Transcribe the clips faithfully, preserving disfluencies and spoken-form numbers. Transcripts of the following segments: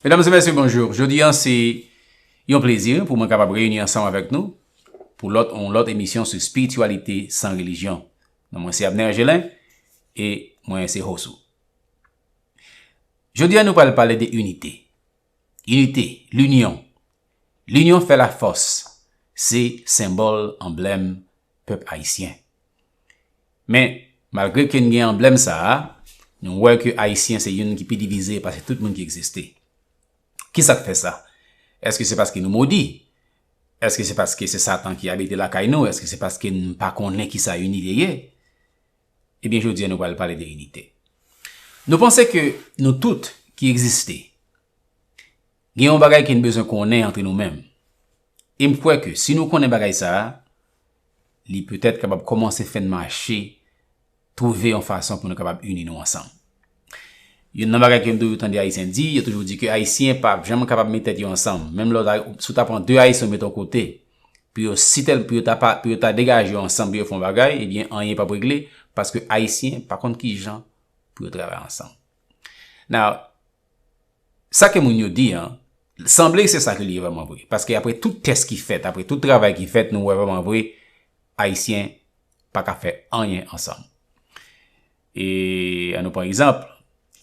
Medam e mesye, bonjou. Jodi a, se yon plezi pou mwen kapab reyini ansanm avèk nou pou lòt, yon lòt emisyon sou espirityalite san relijyon. Non mwen se Abner Gelin e mwen se host ou. Jodi a, nou pral pale de inite. Inite, linyon. Linyon fè lafòs. Se senbòl, anblèm pèp ayisyen. Men, malgre ke n gen anblèm sa a, nou wè ke Ayisyen se youn ki pi divize pase tout moun ki egziste. Ki sa k fè sa? Èske se paske nou modi? Èske se paske se Satan ki abite lakay nou? Èske se paske n pa konnen ki sa inite ye? Ebyen, jodi a, nou pral pale de inite. Nou panse ke nou tout ki egziste, gen yon bagay ke n bezwen konnen antre nou menm. E m kwè ke si nou konnen bagay sa a, li petèt kapab kòmanse fè n mache, twouve yon fason pou nou kapab ini nou ansanm. Youn nan bagay ke m toujou tande Ayisyen di, yo toujou di ke Ayisyen pa janm kapab met tèt yo ansanm. Menm lè w ta, si w ta pran de Ayisyen w met yon kote, pou yo, si tèl, pou yo ta pa, pou yo ta degaje yo ansanm, pou yo fè yon bagay, ebyen, anyen p ap regle, paske Ayisyen pa konn ki jan pou yo travay ansanm. Now, sa ke moun yo di an, sanble se sa ke li ye vrèman vre. Paske apre tout tès ki fèt, apre tout travay ki fèt, nou wè vrèman vre, Ayisyen pa ka fè anyen ansanm. E ann nou pran egzanp,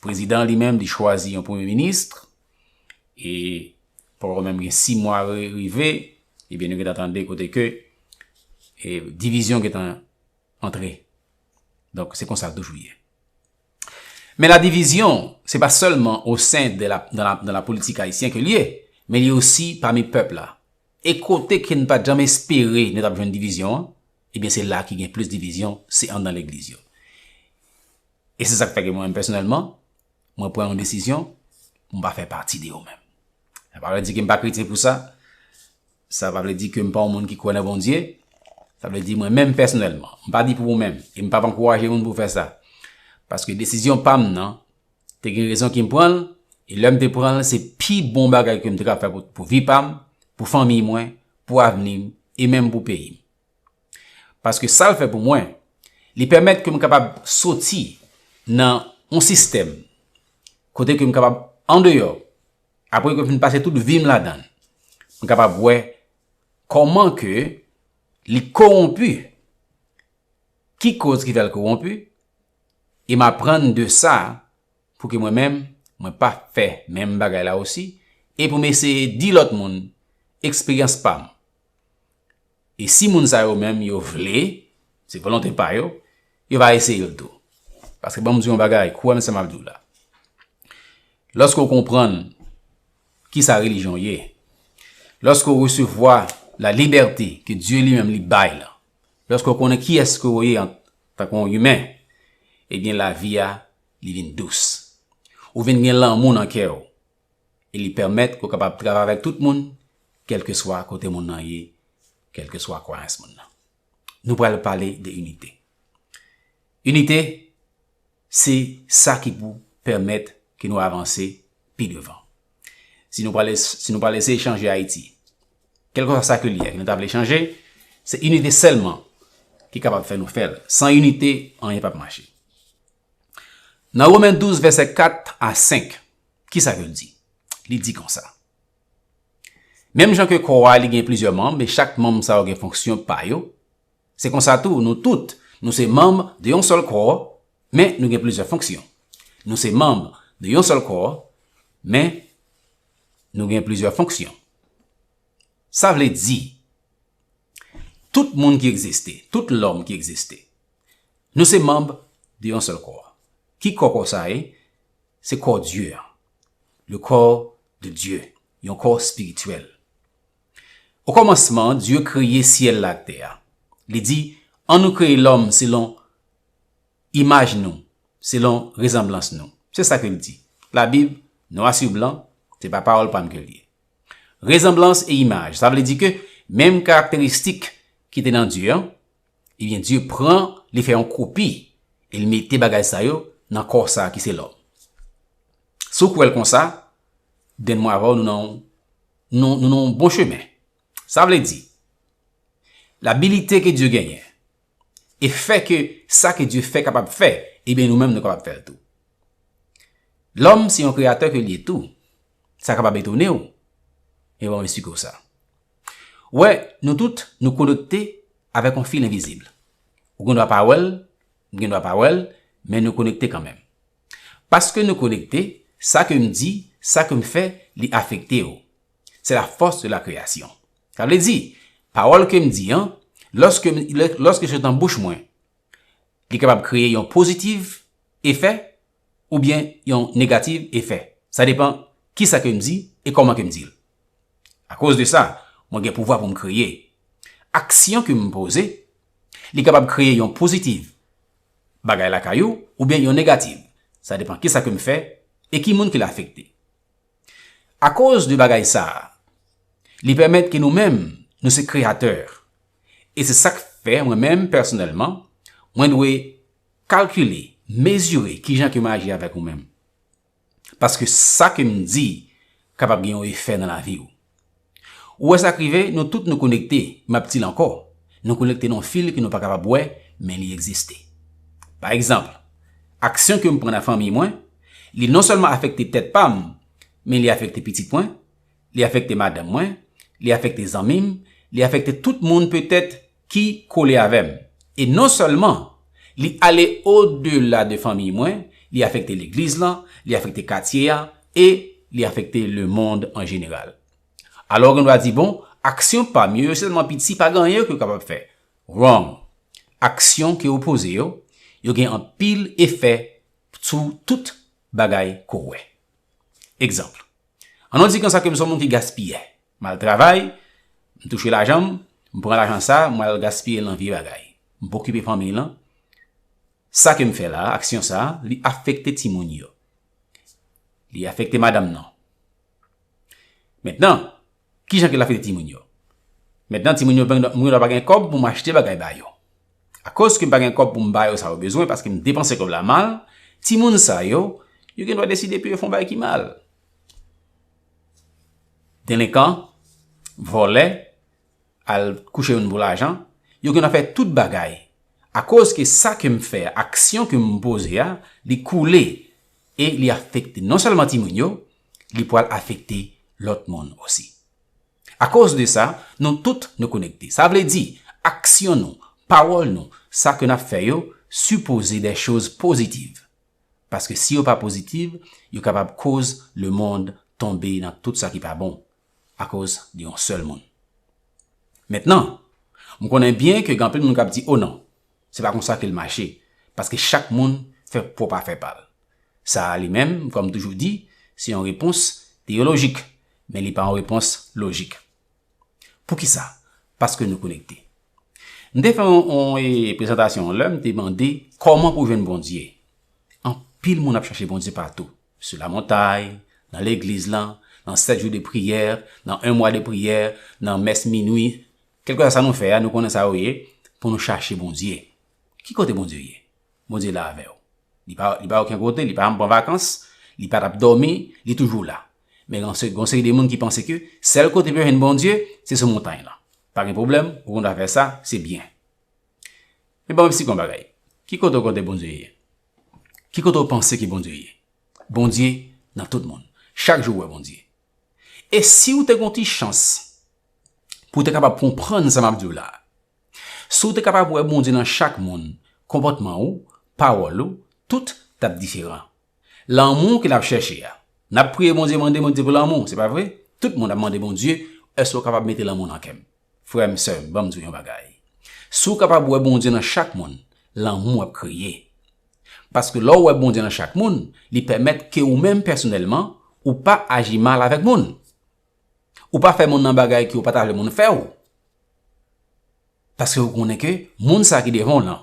prezidan li menm, li chwazi yon premye minis, e poko menm gen sis mwa ri-, rive, ebyen, nou gentan tande kote ke, e, divizyon gentan antre. Donk, se konsa l toujou ye. Men la divizyon, se pa sèlman o sen de la, dans la, dans la politique haïtienne ke l ye, men li osi pami pèp la. E kote ke n pa t janm espere nou t ap jwenn divizyon an, ebyen, se la ki gen plis divizyon, se anndan legliz yo. E se sa k fè ke mwen menm pèsonèlman, mwen pran yon desizyon pou m pa fè pati de yo menm. Sa pa vle di ke m pa kretyen pou sa. Sa pa vle di ke m pa yon moun ki kwè nan Bondye. Sa vle di mwen menm pèsonèlman. M pa di pou ou menm. E m p ap ankouraje moun pou fè sa. Paske desizyon pa m nan, te gen rezon ki m pran l, e lè m te pran l, se pi bon bagay ke m te ka fè pou, pou vi pa m, pou fanmiy mwen, pou avni m, e menm pou peyi m. Paske sa l fè pou mwen, li pèmèt ke m kapab soti nan yon sistèm kote ke m kapab andeyò, apre ke m fin pase tout vi m ladan l, m kapab wè kòman ke li kowonpi, ki koz ki fè l kowonpi, e m aprann de sa pou ke mwen menm, mwen pa fè menm bagay la osi, e pou m eseye di lòt moun eksperyans pa m. E si moun sa yo menm yo vle, se volonte pa yo, yo va eseye l tou. Paske ban m di yon bagay, kwè m sa m ap di w la. Lòske w konprann ki sa relijyon ye, lòske w resevwa la libète ke Dye li menm li bay la, lòske w konnen kiyès ke w ye antanke yon imen, ebyen, lavi a, li vin dous. Ou vin gen lanmou nan kè w. E li pèmèt ke w kapab travay avèk tout moun, kèlkeswa kote moun nan ye, kèlkeswa kwayans moun nan. Nou pral pale de inite. Inite, se sa ki pou pèmèt ke nou avanse pi devan. Si nou pral, si nou pral eseye chanje Ayiti, kèlkeswa sa ke li ye, ke nou ta vle chanje, se inite sèlman ki kapab fè nou fè l. San inite, anyen p ap mache. Nan Women douz, vèsè kat a senk, ki sa ke l di? Li di konsa. Menm jan ke kò a li gen plizyè manm, e chak manm sa yo gen fonksyon pa yo, se konsa tou, nou tout, nou se manm de yon sèl kò, men nou gen plizyè fonksyon. Nou se manm de yon sèl kò, men nou gen plizyè fonksyon. Sa vle di, tout moun ki egziste, tout lòm ki egziste, nou se manm de yon sèl kò. Ki kò kò sa ye? Se kò Dye a. Le corps de Dieu, yon kò espirityèl. O kòmansman, Dye kreye syèl la ak tè a. Li di, ann nou kreye lòm selon imaj nou, selon resanblans nou. Se sa ke l di. Labib, nwa si blan, se pa pawòl pa m ke l ye. Resanblans e imaj, sa vle di ke menm karakteristik ki te nan Dye an, ebyen, Dye pran, li fè yon kopi, e l mete bagay sa yo nan kò sa a ki se lòm. Si w kwè l konsa, then mwen avè w, nou nan yon, nou, nou nan yon bon chemen. Sa vle di, labilite ke Dye genyen, e fè ke sa ke Dye fè kapab fè, ebyen, nou menm nou kapab fè l tou. Lòm se yon kreyatè ke l ye tou. Sa kapab etone w. Men ban m esplike w sa. Ou wè, nou tout, nou konekte avèk yon fil envizib. Ou gen dwa pa wè l, m gen dwa pa wè l, men nou konekte kanmenm. Paske nou konekte, sa ke m di, sa ke m fè, li afekte w. C'est la force de la création. Sa vle di, pawòl ke m di an, lòske, lòske soti nan bouch mwen, li kapab kreye yon pozitiv efè oubyen yon negativ efè. Sa depann kisa ke m di e kòman ke m di l. Akoz de sa, mwen gen pouvwa pou m kreye. Aksyon ke m poze, li kapab kreye yon pozitiv bagay lakay ou oubyen yon negativ. Sa depann kisa ke m fè e ki moun ke l afekte. Akoz de bagay sa a, li pèmèt ke nou menm, nou se kreyatè. E se sa k fè mwen menm, pèsonèlman, mwen dwe kalkile, mezire kijan ke m aji avèk ou menm. Paske sa ke m di kapab gen yon efè nan lavi w. Ou wè sa k rive, nou tout nou konekte, m ap di l ankò. Nou konekte nan yon fil ke nou pa kapab wè, men li egziste. Pa egzanp, aksyon ke m pran nan fanmi mwen, li non sèlman afekte tèt pa m, men li afekte pitit mwen, li afekte madanm mwen, li afekte zanmi m, li afekte tout moun petèt ki kole avè m. E non sèlman li ale odela de fanmi mwen, li afekte legliz lan, li afekte katye a, e li afekte lemonn an jeneral. Alò, gen dwa di, bon, aksyon pa m yo, yo sèlman piti, pa gen anyen ke yo kapab fè. Wrong. Aksyon ke w poze yo, yo gen anpil efè sou tout bagay ke w wè. Egzanp, ann nou di konsa ke m se yon moun ki gaspiyè. M al travay, m touche lajan m, m pran lajan sa, m al gaspiye l nan vye bagay. M pa okipe fanmi lan. Sa ke m fè la, aksyon sa, li afekte timoun yo. Li afekte madanm nan. Mentnan, kijan ke l afekte timoun yo? Mentnan, timoun yo, mwen pa gen kòb pou m achte bagay ba yo. Akoz ke m pa gen kòb pou m ba yo sa yo bezwen, paske m depanse kòb la mal, timoun sa yo, yo gen dwa deside pou yo fè yon bagay ki mal. Delenkan, vòlè, al kouche moun pou lajan, yo gen dwa fè tout bagay. Akoz ke sa ke m fè a, aksyon ke m poze a, li koule e li afekte non sèlman timoun yo, li pral afekte lòt moun osi. Akoz de sa, nou tout nou konekte. Sa vle di, aksyon nou, pawòl nou, sa ke n ap fè yo, sipoze des choses positives. Paske si yo pa pozitiv, yo kapab koz lemonn tonbe nan tout sa ki pa bon, akoz de yon sèl moun. Mentnan, m konnen byen ke gen anpil moun k ap di, o non, se pa konsa ke l mache, paske chak moun fè pwòp afè pa l. Sa a li menm, kòm m toujou di, se yon repons teyolojik, men li pa yon repons lojik. Poukisa? Paske nou konekte. M te fè yon, yon, e, prezantasyon lè m te mande kòman pou jwenn Bondye. Anpil moun ap chache Bondye patou. Sou lamontay, nan legliz lan, nan sèt jou de priyè, nan en mwa de priyè, nan mès minwi. Kèlkeswa sa nou fè a, nou konnen sa yo ye, pou nou chache Bondye. Ki kote Bondye ye? Bondye la avè w. Li pa, li pa okenn kote, li pa janm pran vakans, li pa t ap dòmi, li toujou la. Men gen se-, gen seri de moun ki panse ke sèl kote pou yo jwenn Bondye, se sou montay lan. Pa gen pwoblèm, ou konn fè sa, se byen. Men ban m eksplike yon bagay. Ki kote w konnen Bondye ye? Ki kote w panse ke Bondye ye? Bondye nan tout moun. Chak jou w wè Bondye. E si w te gen yon ti chans pou w te kapab konprann sa m ap di w la a, si w te kapab wè Bondye nan chak moun, konpòtman w, pawòl ou, tout t ap diferan. Lanmou ke n ap chèche a. N ap priye Bondye, mande Bondye pou lanmou, se pa vre? Tout moun ap mande Bondye, èske w kapab mete lanmou nan kè m? Frè m, sè m, ban m di w yon bagay. Si w kapab wè Bondye nan chak moun, lanmou ap kreye. Paske lè w wè Bondye nan chak moun, li pèmèt ke ou menm pèsonèlman, ou pa aji mal avèk moun. Ou pa fè moun nan bagay ke w pa ta vle moun fè w. Paske ou konnen ke moun sa ki devan w lan,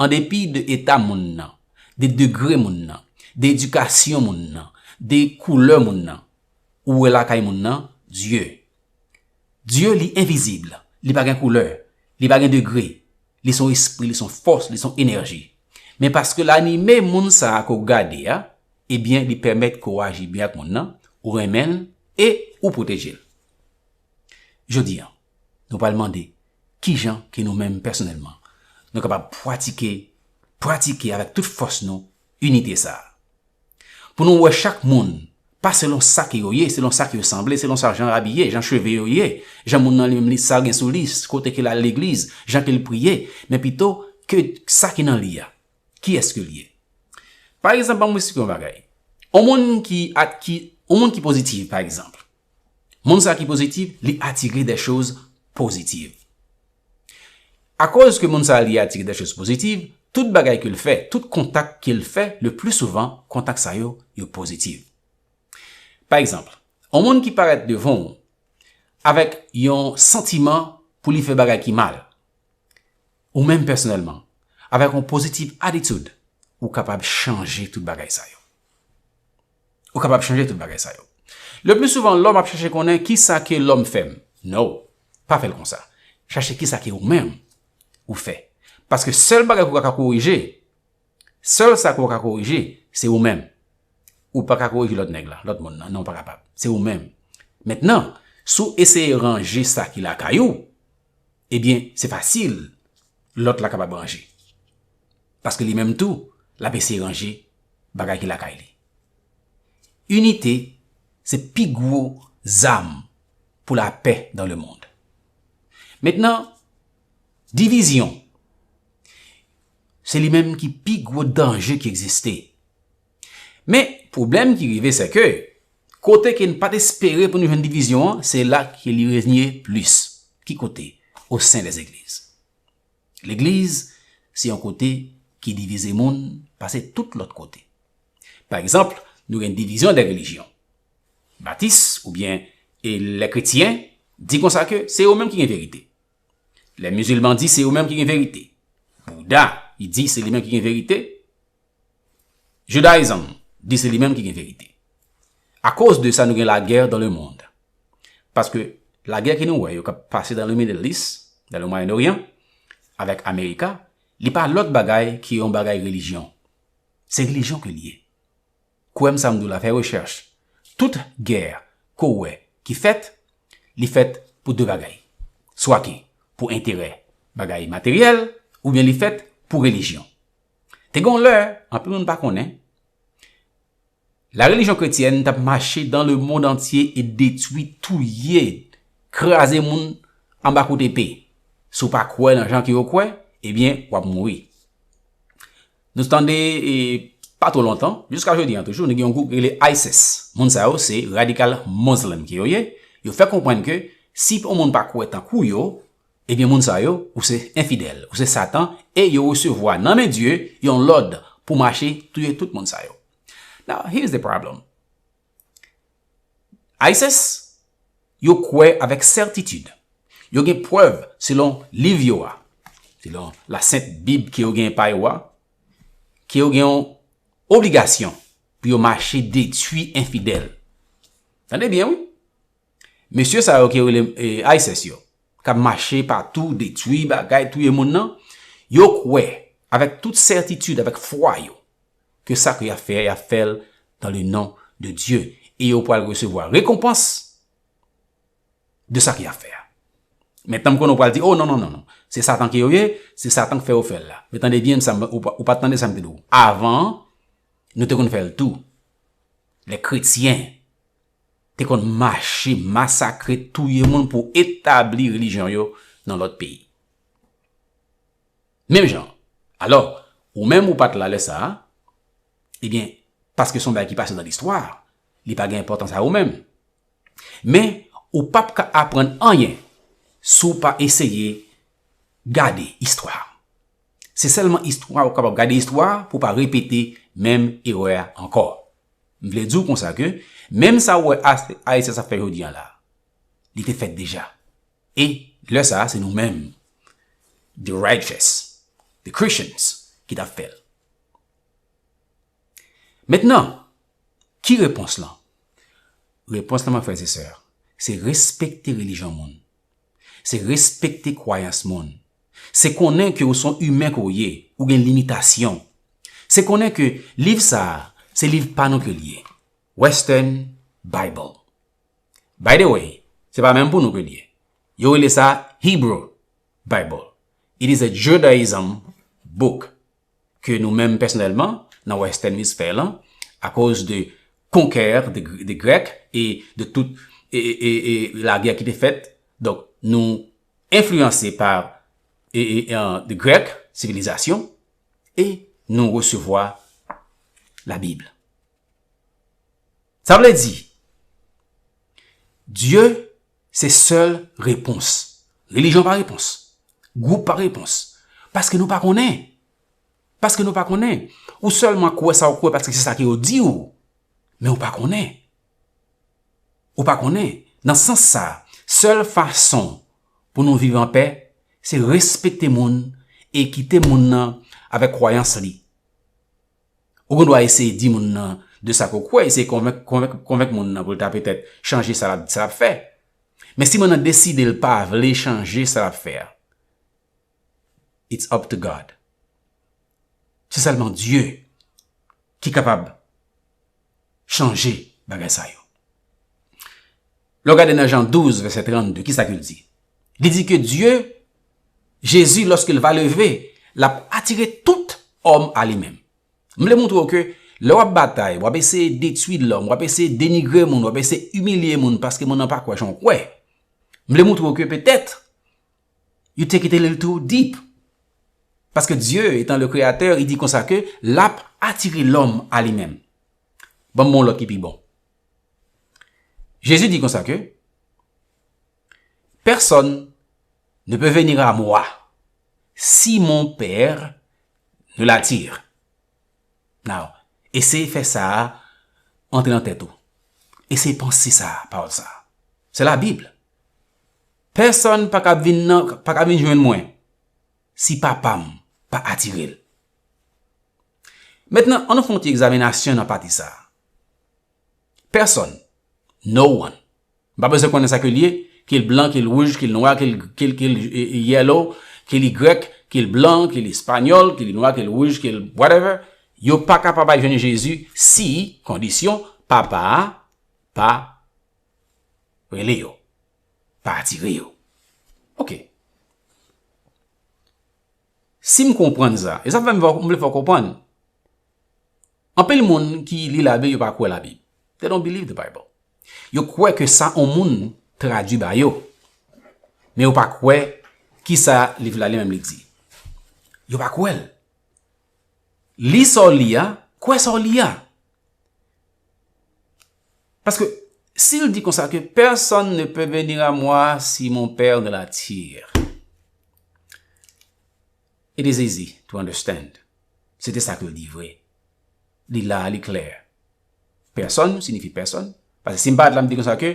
an depi de eta moun nan, de degre moun nan, de edikasyon moun nan, de koulè moun nan, ou wè lakay moun nan, Dye. Dye li envizib, li pa gen koulè, li pa gen degre, li se yon espri, li se yon fòs, li se yon enèji. Men paske l anime moun sa a ke w gade a, ebyen, li pèmèt ke w aji byen ak moun nan, ou renmen l e ou pwoteje l. Jodi a, nou pral mande kijan ke nou menm pèsonèlman, nou kapab pratike, pratike avèk tout fòs nou, inite sa a. Pou nou wè chak moun Pa selon sa ke yo ye, selon sa ke yo sanble, selon sa jan abiye, jan cheve yo ye, jan moun nan li menm li sa gen sou li, kote ke l al legliz, jan ke l priye, men pito ke sa ki nan li a. Kiyès ke l ye? Pa egzanp, ban mwen esplike yon bagay. On moun ki, at, ki, on moun ki pozitif, pa egzanp. Moun sa ki pozitif, li atire de choz pozitif. Akoz ke moun sa li atire de choz pozitif, tout bagay ke l fè, tout kontak ke l fè, le pli souvan, kontak sa yo, yo pozitif. Pa egzanp, on moun ki parèt devan w avèk yon santiman pou li fè bagay ki mal, ou menm pèsonèlman, avèk yon pozitif atitid, ou kapab chanje tout bagay sa yo. Ou kapab chanje tout bagay sa yo. Le pli souvan, lòm ap chache konnen kisa ke lòm fè m. No, pa fè l konsa. Chache kisa ke ou menm ou fè. Paske sèl bagay ke w ka korije, sèl sa ke w ka korije, se ou menm. Ou pa ka korije lòt nèg la, lòt moun nan. Non, ou pa kapab. Se ou menm. Mentnan, si w eseye ranje sa ki lakay ou, ebyen, se fasil. Lòt la kapab ranje. Paske li menm tou, l ap eseye ranje bagay ki lakay li. Inite, se pi gwo zam pou lapè dans le monde. Mentnan, divizyon, se li menm ki pi gwo danje ki egziste. Men, pwoblèm ki rive, se ke kote ke n pa t espere pou nou jwenn divizyon an, se la ke li renye plis. Ki kote? Au sein des églises. Legliz, se yon kote ki divize moun pase tout lòt kote. Pa egzanp, nou gen divizyon de relijyon. Batis, oubyen, e lè kretyen, di konsa ke se yo menm ki gen verite. Lè mizilman di se yo menm ki gen verite. Bouda, li di se li menm ki gen verite. Judaism di se li menm ki gen verite. Akoz de sa, nou gen lagè dans le monde. Paske lagè ke nou wè yo k ap pase dans le Middle East, dans le Moyen-Orient, avèk Amerika, li pa lòt bagay ke yon bagay relijyon. Se relijyon ke l ye. Kwè m sa m di w la, fè rechèch. Tout gè ke w wè ki fèt, li fèt pou de bagay. Swa ke pou enterè bagay materyèl, oubyen li fèt pou relijyon. Te gen yon lè, anpil moun pa konnen, la relijyon kretyèn t ap mache dans le monde entier e detwi, touye, kraze moun anba kout epe. Si w pa kwè nan jan ke yo kwè, ebyen, w ap mouri. Nou tande, e, pa twò lontan, jiska jodi an toujou, nou gen yon gwoup ki rele ISIS. Moun sa yo, se radikal Muslim ke yo ye. Yo fè konprann ke si yon moun pa kwè tankou yo, ebyen, moun sa yo, ou se enfidèl, ou se Satan, e yo resevwa nan men Dye yon lòd pou mache touye tout moun sa yo. Now, here's the problem. ISIS, yo kwè avèk sètitid. Yo gen prèv selon liv yo a, selon la sent Bib ke yo gen pa yo a, ke yo gen yon obligasyon pou yo mache detwi enfidèl. Tande byen, wi. Mesye sa yo ki rele, e, ISIS yo, k ap mache patou, detwi bagay, touye moun nan, yo kwè avèk tout sètitid, avèk fwa yo, ke sa ke y ap fè, y ap fè l dans le nom de Dieu. E yo pral resevwa rekonpans de sa ke y ap fè a. Mentnan, m konnen w pral di, "Oh, non, non, non, non. Se Satan ke yo ye, se Satan k fè yo fè l la." Men tande byen, sa m, ou pa, ou pa t tande sa m te di w. Avan, nou te konn fè l tou. Lè kretyen te konn mache, masakre, touye moun pou etabli relijyon yo nan lòt peyi. Menm jan. Alò, ou menm ou pa t la lè sa a, ebyen, paske se yon bagay ki pase nan listwa, li pa gen enpòtans a ou menm. Men, ou p ap ka aprann anyen si w pa eseye gade istwa. Se sèlman istwa ou kapab gade istwa pou w pa repete menm erè a ankò. M vle di w konsa ke menm sa w wè ISIS ap fè jodi an la, li te fèt deja. E lè sa a, se nou menm, the righteous, the Christians, ki t ap fè l. Mentnan, ki repons lan? Repons lan, mwen frè e sè, se respekte relijyon moun. Se respekte kwayans moun. Se konnen ke w se yon imen ke w ye, ou gen limitasyon. Se konnen ke liv sa a, se liv pa nou ke l ye. Western Bible. By the way, se pa menm pou nou ke l ye. Yo rele sa Hebrew Bible. It is a Judaism book ke nou menm pèsonèlman, nan Western Hemisphere lan, akoz de konkè de, de Grèk e de tout e, e, e, e lagè ki te fèt. Donk, nou enfliyanse pa e, e, e, de Grèk, sivilizasyon, e nou resevwa Labib. Sa vle di, Dye se sèl repons. Relijyon pa repons. Gwoup pa repons. Paske nou pa konnen. Paske nou pa konnen. Ou sèlman kwè sa ou kwè paske se sa ke yo di w. Men ou pa konnen. Ou pa konnen. Nan sans sa, sèl fason pou nou viv anpè, se respekte moun e kite moun nan avèk kwayans li. Ou gen dwa eseye di moun nan de sa ke w kwè, eseye konvenk, konvenk, konvenk moun nan pou l ta petèt chanje sa l ap, sa l ap fè. Men si moun nan deside l pa vle chanje sa l ap fè a, it's up to God. Se sèlman Dye ki kapab chanje bagay sa yo. Lè w gade nan Jan douz, vèsè trannde, kisa ke l di? Li di ke Dye, Jezi, lòske l va leve, l ap atire tout òm a li menm. M vle montre w ke lè w ap batay, w ap eseye detwi lòm, w ap eseye denigre moun, w ap eseye imilye moun paske moun nan pa kwè jan w kwè. M vle montre w ke petèt, you take it a little too deep. Paske Dye, etan le Créateur, li di konsa ke l ap atire lòm a li menm. Ban m yon lòt ki pi bon. Jezi di konsa ke, personne ne peut venir à moi si mon Père ne l'attire. Now, eseye fè sa a antre nan tèt ou. Eseye panse sa a, pawòl sa a. Se Labib. Pèsonn pa ka vin nan, pa ka vin jwenn mwen si Papa m pa atire l. Mentnan, ann nou fè yon ti egzaminasyon nan pati sa a. Pèsonn. No one. M pa bezwen konnen sa ke l ye, ke l blan, ke l wouj, ke l nwa, ke l, ke l, ke l, e, e, yellow, ke l y, ke l blan, ke l espanyòl, ke l nwa, ke l wouj, ke l whatever. Yo pa kapab al jwenn Jezi si, kondisyon, Papa a pa rele yo, pa atire yo. Oke. Si m konprann sa, e sa fè m vle, m vle fè w konprann. Anpil moun ki li Labib, yo pa kwè Labib. They don't believe the Bible. Yo kwè ke sa yon moun tradui ba yo. Men yo pa kwè kisa liv la li menm li di. Yo pa kwè l. Li sa w li a, kwè sa w li a. Paske si l di konsa ke personne ne peut venir à moi si mon Père ne l'attire. It is easy to understand. Se te sa ke l di vre. Li la, li klè. Pèsonn siyifi pèsonn. Paske si m parèt la, m di konsa ke,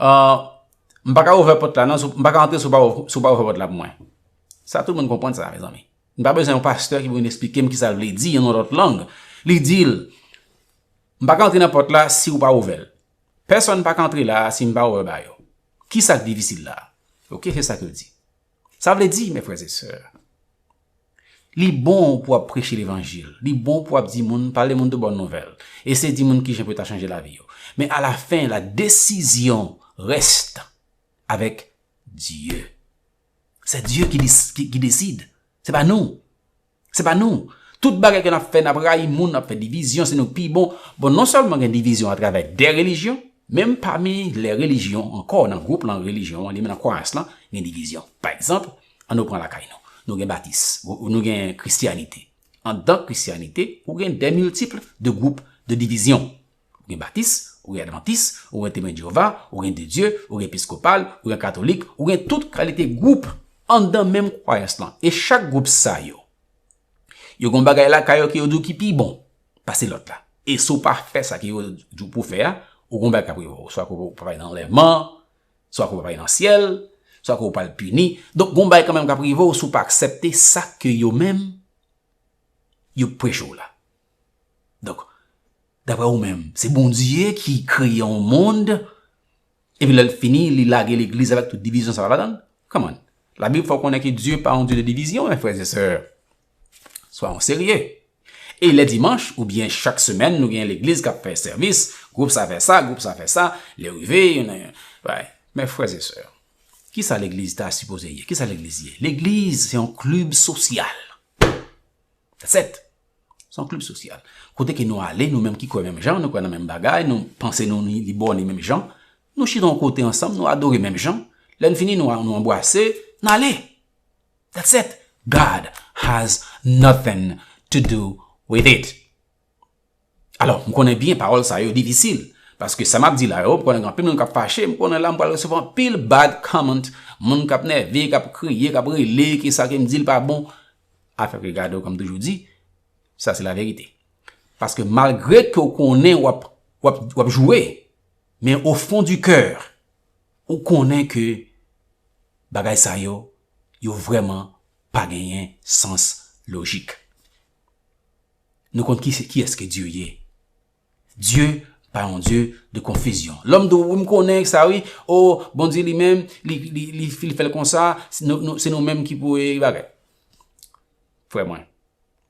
ah, m pa ka ouvè pòt la, non, si w, m pa ka antre si w pa ou-, si w pa ouvè pòt la pou mwen. Sa tout moun konprann sa, mezanmi. M pa bezwen yon pastè ki pou vin eksplike m kisa l vle di an yon lòt lang. Li di l, m pa ka antre nan pòt la si w pa ouvè l. Pèsonn pa ka antre la a si m pa ouvè ba yo. Kisa k difisil la a? Oke, se sa ke l di. Sa vle di, mes frères et sœurs, li bon pou w ap preche levanjil. Li bon pou w ap di moun, pale moun de bòn nouvèl. Eseye di moun kijan pou yo ta chanje lavi yo. Men à la fin, la décision reste avec Dieu. C'est Dieu qui, dis- qui, qui décide. Se pa nou. Se pa nou. Tout bagay ke n ap fè, n ap rayi moun, n ap fè divizyon, se nou pi bon. Bon, non sèlman gen divizyon atravè de relijyon, menm pami lè relijyon ankò, nan gwoup lan relijyon an, li menm nan kwayans lan, gen divizyon. Pa egzanp, ann nou pran lakay nou. Nou gen batis, ou, nou gen kristyanite. Anndan kristyanite, ou gen de miltip de gwoup de divizyon. Ou gen batis, ou gen advantis, ou gen temwen de Jewova, ou gen de Dye, ou gen episkopal, ou gen katolik, ou gen tout kalite gwoup anndan menm kwayans lan. E chak gwoup sa yo, yo gen bagay lakay yo ke yo di w ki pi bon pase lòt la. E si w pa fè sa ke yo di w pou w fè a, ou gen bagay k ap rive w. Swa ke w pa pale nan anlèvman, swa ke w pa pale nan syèl, swa ke w pral pini. Donk, gen bagay kanmenm k ap rive w si w pa aksepte sa ke yo menm yo preche w la. Donk, daprè ou menm, se Bondye ki kreye yon mond, epi lè l fini, li lage legliz avèk tout divizyon sa yo ladan l? Come on. Labib fè w konnen ke Dye pa yon Dye de divizyon, mes frères et sœurs. Soyons sérieux. E lè dimanch, oubyen chak semèn, nou gen legliz k ap fè sèvis, gwoup sa fè sa, gwoup sa fè sa, lè rive, yo nan, ouais. Mes frères et sœurs, kisa legliz ta sipoze ye? Kisa legliz ye? Legliz, se yon klib sosyal. That's it. Se yon klib sosyal. Kote ke nou ale, nou menm ki kwè menm jan, nou kwè nan menm bagay, nou panse nou ni li bò ni menm jan, nou chita yon kote ansanm, nou adore menm jan. Lè n fini, nou, nou anbrase, n ale. That's it. God has nothing to do with it. Alò, m konnen byen pawòl sa yo difisil. Paske sa m ap di la yo, m konnen gen anpil moun k ap fache, m konnen la m pral resevwa anpil bad comment, moun k ap nève, k ap kriye, k ap rele, ke sa ke m di l pa bon. Afè ke gade w, kòm toujou di, sa se laverite. Paske malgre ke w konnen w ap, w ap, w ap joure, men o fon di kè, ou konnen ke bagay sa yo, yo vrèman pa genyen sans lojik. Nou konn ki, kiyès ke Dye ye. Dye pa yon Dye de konfizyon. Lòm di w, "Wi, m konnen sa, wi. O, Bondye li menm, li, li, li, li fè l konsa, se nou, nou, se nou menm ki pou, e, bagay." Frè mwen,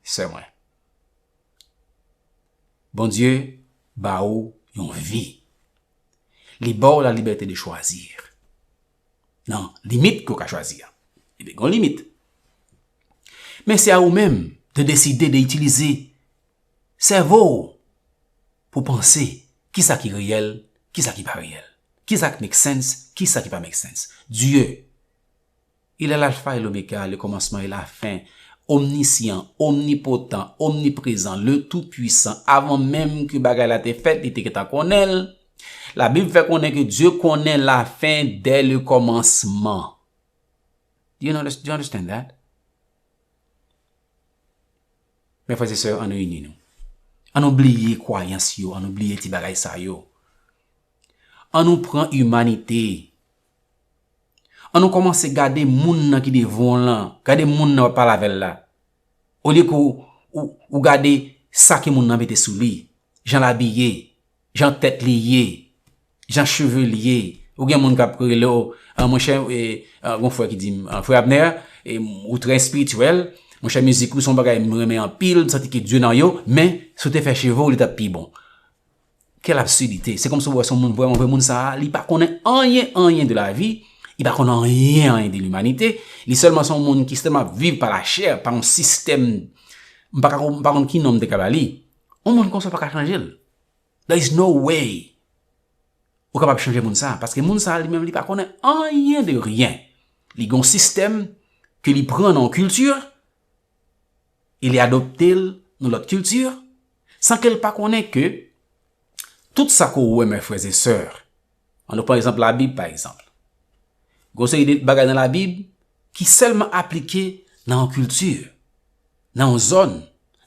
sè mwen, Bondye ba ou yon vi. Li ba w la libète de chwazi. Nan limit ke w ka chwazi a. Ebyen, gen yon limit. Men se a ou menm de deside de itilize sèvo w pou panse kisa ki reyèl, kisa ki pa reyèl, kisa ki make sense, kisa ki pa make sense. Dye, il est l'alpha et l'oméga, le commencement et la fin, omnisyan, omnipotan, omniprezan, le tout puissant. Avan menm ke bagay la te fèt, li te gentan konnen l. Labib fè konnen ke Dye konnen lafen dè le kòmansman. Do you understand that? Mes frères et sœurs, ann nou ini nou. Ann nou bliye kwayans yo, ann nou bliye ti bagay sa yo. Ann nou pran imanite. Ann nou kòmanse gade moun nan ki devan w lan, gade moun nan w ap pale avè l la. Olye ke w, ou, ou gade sa ke moun nan mete sou li, jan l abiye, jan tèt li ye, jan cheve li ye. Ou gen moun k ap rele w, "Ah, monchè, e, ah, gon frè ki di m, ah, Frè Abner, e, ou trè espirityèl, monchè, mizik ou se yon bagay m renmen anpil, m santi ke Dye nan yo, men si w te fè cheve w, li t ap pi bon." Quelle absurdité! Se kòmsi w wè se yon moun vrèman vre, moun sa a, li pa konnen anyen, anyen de lavi, li pa konnen anyen, anyen de limanite, li sèlman se yon moun ki sèlman ap viv pa lachè, pa yon sistèm, m pa ka, m pa konn ki non m te ka ba li. Yon moun konsa pa ka chanje l. There is no way ou kapab chanje moun sa a, paske moun sa a li menm li pa konnen anyen de ryen. Li gen yon sistèm ke li pran nan yon kilti, e li adopte l nan lòt kilti, san ke l pa konnen ke tout sa ke w wè, mes frères et sœurs, ann nou pran egzanp Labib, pa egzanp. Gen yon seri de bagay nan Labib ki sèlman aplike nan yon kilti, nan yon zòn,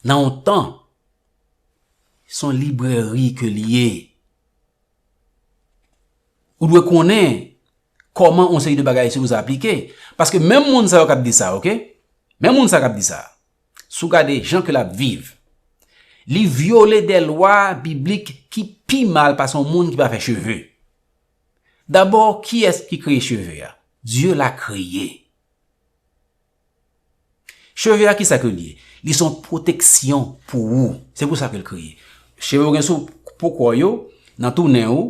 nan yon tan. Se yon librèri ke li ye. Ou dwe konnen kòman yon seri de bagay sipoze aplike. Paske menm moun sa yo k ap di sa, oke? Menm moun sa k ap di sa, si w gade jan ke l ap viv, li vyole de lwa biblik ki pi mal pase yon moun ki pa fè cheve. Dabò, kiyès ki kreye cheve a? Dye l'a kreye. Cheve a, kisa ke l ye? Li se yon pwoteksyon pou ou. Se pou sa ke l kreye. Cheve w gen sou po kò w yo, nan tou nen w,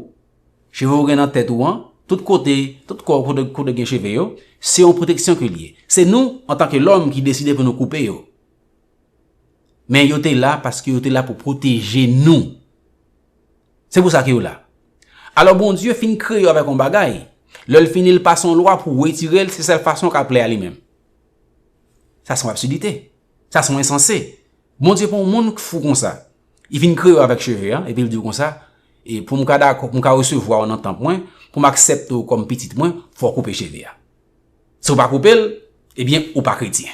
cheve w gen nan tèt ou an, tout kote, tout kò w kote, kote gen cheve yo, se yon pwoteksyon ke l ye. Se nou, antanke lòm, ki deside pou nou koupe yo. Men yo te la paske yo te la pou pwoteje nou. Se pou sa ke yo la. Alò, Bondye fin kreye yo avèk yon bagay. Lè l fini, l pase yon lwa pou retire l, se sèl fason k ap plè a li menm. Sa se yon absidite. Sa se yon ensanse. Bondye pa yon moun k fou konsa. Li fin kreye w avèk cheve a, epi l di w konsa, e pou m ka dakò, pou m ka resevwa w nan tanp mwen, pou m aksepte w kòm pitit mwen, fò w koupe cheve a. Si w pa koupe l, ebyen, ou pa kretyen.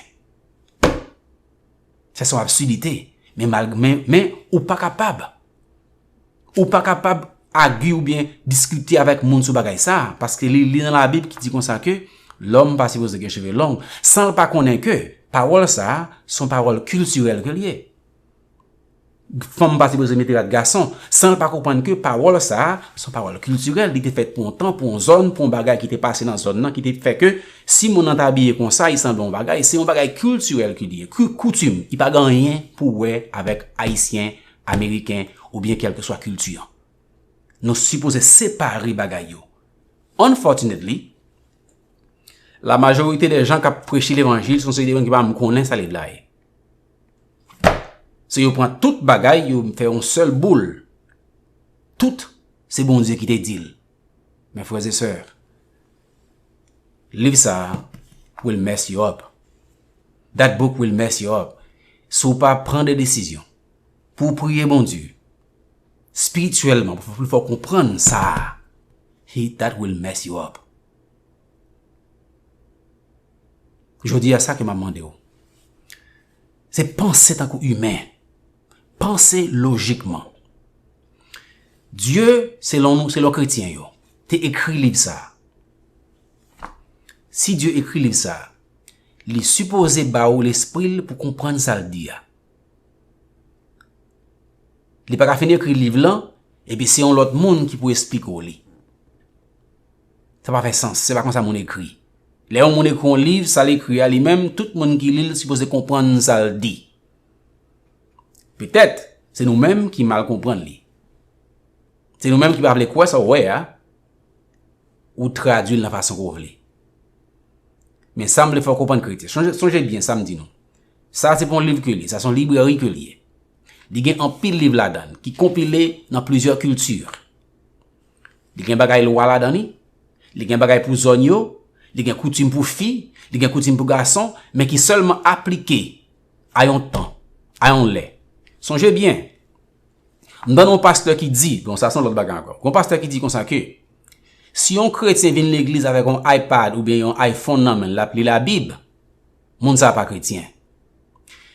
Sa se yon absidite. Men, mal, men, men ou pa kapab. Ou pa kapab agi oubyen diskite avèk moun sou bagay sa a, paske li, li nan Labib ki di konsa ke lòm pa sipoze gen cheve long, san l pa konnen ke pawòl sa a se yon pawòl kiltirèl ke l ye. Fanm pa sipoze mete rad gason, san l pa konprann ke pawòl sa a se yon pawòl kiltirèl, li te fèt pou yon tan, pou yon zòn, pou yon bagay ki te pase nan zòn nan, ki te fè ke si moun nan te abiye konsa, li sanble yon bagay, se yon bagay kiltirèl ke li ye, ki koutim, li pa gen anyen pou wè avèk Ayisyen, Ameriken, oubyen kèlkeswa kilti an. Nou sipoze separe bagay yo. Unfortunately, la majorite de jan k ap preche levanjil se yon seri de moun ki pa menm konnen sa Legliz la ye. So, yo pran tout bagay, yo fè yon sèl boul. Tout, se Bondye ki te di l. Men frè e sè, liv sa a will mess you up. That book will mess you up. Si w pa pran de desizyon pou w priye Bondye espirityèlman, pou l fè w konprann sa a, he, that will mess you up. Jodi a, sa ke m ap mande w, se panse tankou imen. Panse lojikman. Dye, selon nou, selon kretyen yo, te ekri liv sa a. Si Dye ekri liv sa a, li sipoze ba w lespri l pou konprann sa l di a. Li pa ka fin ekri liv lan, epi se yon lòt moun ki pou esplike w li. Sa pa fè sans, se pa konsa moun ekri. Lè yon moun ekri yon liv, sa l ekri a li menm, tout moun ki li l sipoze konprann sa l di. Petèt, se nou menm ki mal konprann li. Se nou menm ki pa vle kwè sa w wè a, ou tradui l nan fason ke w vle. Men sa m vle fè w konprann, kretyen. Sonje, sonje byen sa m di nou. Sa se pa yon liv ke l ye, sa se yon librèri ke l ye. Li gen anpil liv ladan l ki konpile nan plizyè kilti. Li gen bagay lwa ladan li, li gen bagay pou zòn yo, li gen koutim pou fi, li gen koutim pou gason, men ki sèlman aplike a yon tan, a yon lè. Sonje byen, m tande yon pastè ki di, bon, sa se yon lòt bagay ankò. Yon pastè ki di konsa ke si yon kretyen vin legliz avèk yon iPad oubyen yon iPhone nan men l, l ap li Labib, moun sa a pa kretyen.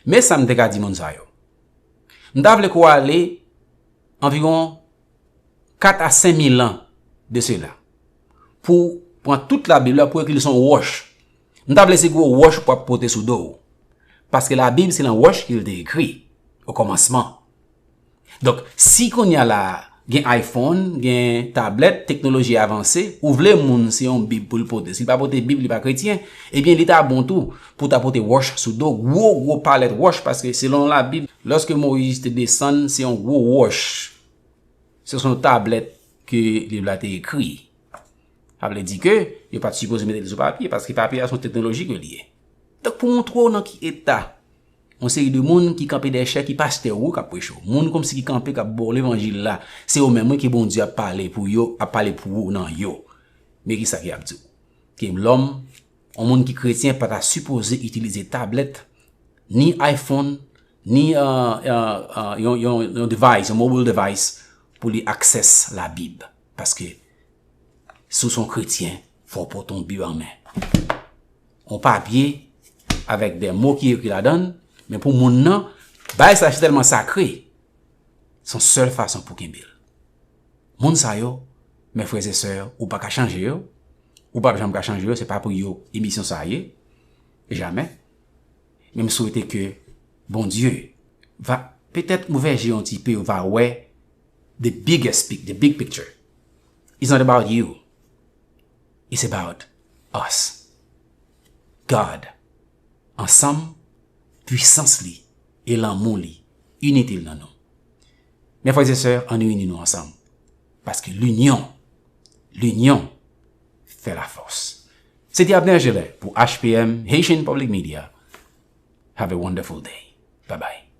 Men sa m te ka di moun sa yo. M ta vle ke w ale anviwon kat a senk mil an de sela pou w pran tout Labib la pou w ekri l sou yon wòch. M ta vle se gwo wòch pou w ap pote sou do w. Paske Labib se nan wòch ke l te ekri okòmansman. Donk, si kounye a la a, gen iPhone, gen tablèt, teknoloji avanse, ou vle moun se yon Bib pou l pote. Si l pa pote Bib, li pa kretyen, ebyen, li ta bon tou pou w ta pote wòch sou do, gwo, gwo palèt wòch, paske selon Labib, lòske Moyiz te desann, se yon gwo wòch. Se sou yon tablèt ke liv la te ekri. Sa vle di ke yo pa t sipoze mete l sou papye, paske papye a se yon teknoloji ke li ye. Donk, pou montre w nan ki eta yon seri de moun ki kanpe dèyè chè, ki pastè ou k ap preche w, moun kòmsi ki kanpe, k ap ba w levanjil la, se yo menm, wi, ke Bondye ap pale pou yo, ap pale pou ou nan yo. Men ki sa ke y ap di w. Ke lòm, yon moun ki kretyen pa ta sipoze itilize tablèt, ni iPhone, ni, euh, euh, euh, yon, yon, yon device, yon mobile device, pou li access Labib. Paske, si w se yon kretyen, fò w pote yon Bib an men. Yon papye avèk de mo ki ekri ladan l, men pou moun nan, bagay sa se tèlman sakre, se yon sèl fason pou kenbe l. Moun sa yo, men frè e sè, ou pa ka chanje yo, ou p ap janm ka chanje yo, se pa pou yo emisyon sa ye, jamè. Men m swete ke Bondye va petèt ouvè je yon ti pe, ou va wè the biggest pic, the big picture. It's not about you. It's about us. God. Ansanm, pwisans li e lanmou li, inite l nan nou. Men frè e sè, ann ini nou ansanm. Paske linyon, linyon fè lafòs. Se te Abner Gelin pou H P M, Haitian Public Media. Have a wonderful day. Bye bye.